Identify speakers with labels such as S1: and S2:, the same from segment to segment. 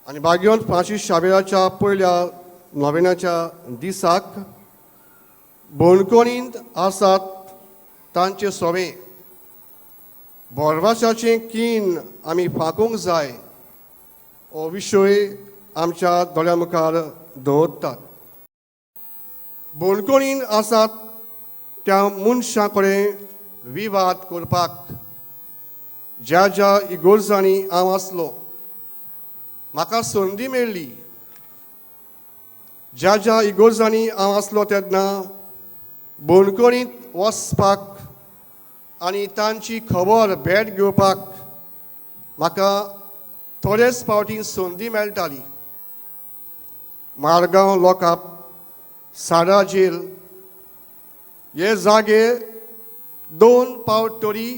S1: आनी भाग्यवंत फ्रांसीस शावेराच्या पयल्या नोवेनाच्या दिसाक बणकोणींत आसात तांचे सोवे बोरवासाचें कीन आमी फांकूंक जाय हो विशय आमच्या दोळ्या मुखार दवरतात. बणकोणीन आसात त्या मनशां कडेन विवाद करपाक ज्या ज्या इगोर्जांनी हांव आसलो म्हाका संदी मेळ्ळी. ज्या ज्या इगोर्जांनी हांव आसलो तेन्ना बणकोणींत वचपाक आनी तांची खबर भेट घेवपाक म्हाका थोडेच फावटी संदी मेळटाली. मारगांव लोकाप, साडा जेल हे जागे 2 फावट तरी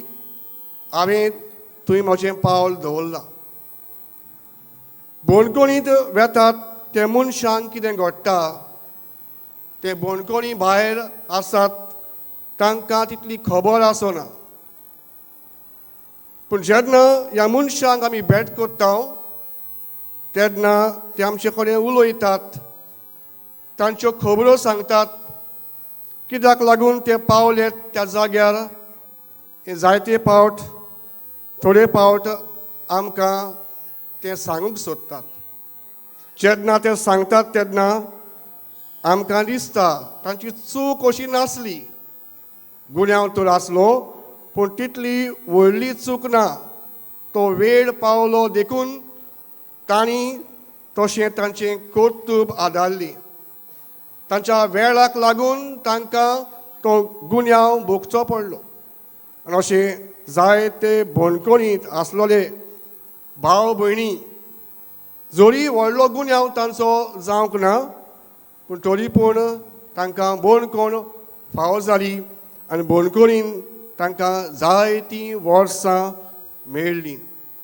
S1: हांवें थंय म्हजें पावल दवरलां. बणकोणींत वेतात ते मनशांक कितें घडटा ते बणकोणी भायर आसात तांकां तितली खबर आसना, पूण जेन्ना ह्या मनशांक आमी भेट करता तेन्ना ते आमचे कडेन उलयतात, तांच्यो खबरो सांगतात, कित्याक लागून ते पावले त्या जाग्यार हे जायते फावट थोडे फावट आमकां ते सांगूंक सोदतात. जेन्ना ते सांगतात तेन्ना आमकां दिसता तांची चूक अशी नासली, गुन्यांव तर आसलो पूण तितली व्हडली चूक ना, तो वेळ पावलो देखून तांणी तशें तांचें कर्तृब आदारली, तांच्या वेळाक लागून तांकां तो गुन्यांव भोगचो पडलो. आनी अशें जायते बणकोणींत आसलोले भाव भयणी जरी व्हडलो गुन्यांव तांचो जावंक ना पूण तरी पूण तांकां बणकोण फावो जाली आनी बणकोणीन तांकां जायतीं वर्सां मेळ्ळीं.